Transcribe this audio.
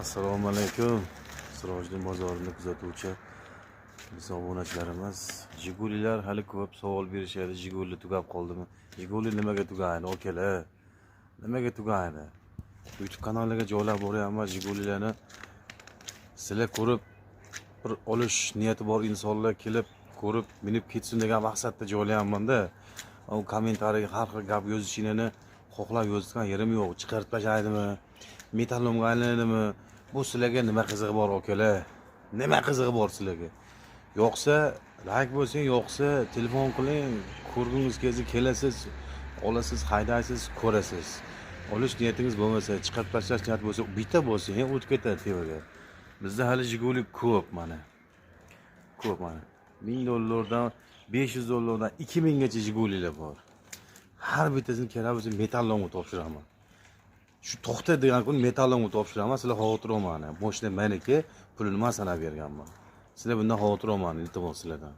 Assalomu alaykum. Sirojiddin bozorini kuzatuvchi biz obunachilarimiz. Jigulilar hali ko'p savol berishadi. Jiguli tugab qoldimi? Jiguli nimaga tugaydi, akalar? Nimaga tugaydi? YouTube kanaliga joylab boryapman Jigulilarni. Sizlar ko'rib bir olish niyati bor insonlar kelib ko'rib minib ketsin degan maqsadda joylayapman-da. U kommentariyaga har xil gap yozishinglarni xohlab yozgan yerim yo'q. Chiqarib tashlaydimi? Metallomga aylanadimi? Bu sizlarga nima qizig'i bor, akalar? Nima qizig'i bor sizlarga? Yo'qsa layk bo'lsin, yo'qsa telefon qiling, ko'rgingiz kelsa kelasiz, olasiz, haydaysiz, ko'rasiz. Olish niyatingiz bo'lmasa, chiqarib tashlash niyati bo'lsa, bitta bo'lsin, o'tib ketadi tevaga. Bizda hali Jiguli ko'p mana. Ko'p mana. 1000 dollardan, 500 dollardan 2000 gacha Jigulilar bor. Har bittasini kerak bo'lsa metallomga topshiraman. Shu to'xta degan kun metallomga topshiraman, sizlar xavotir olmanglar. Moshina meniki, pulini man sanab berganman. Sizlar bundan xavotir olmanglar, iltimos sizlardan.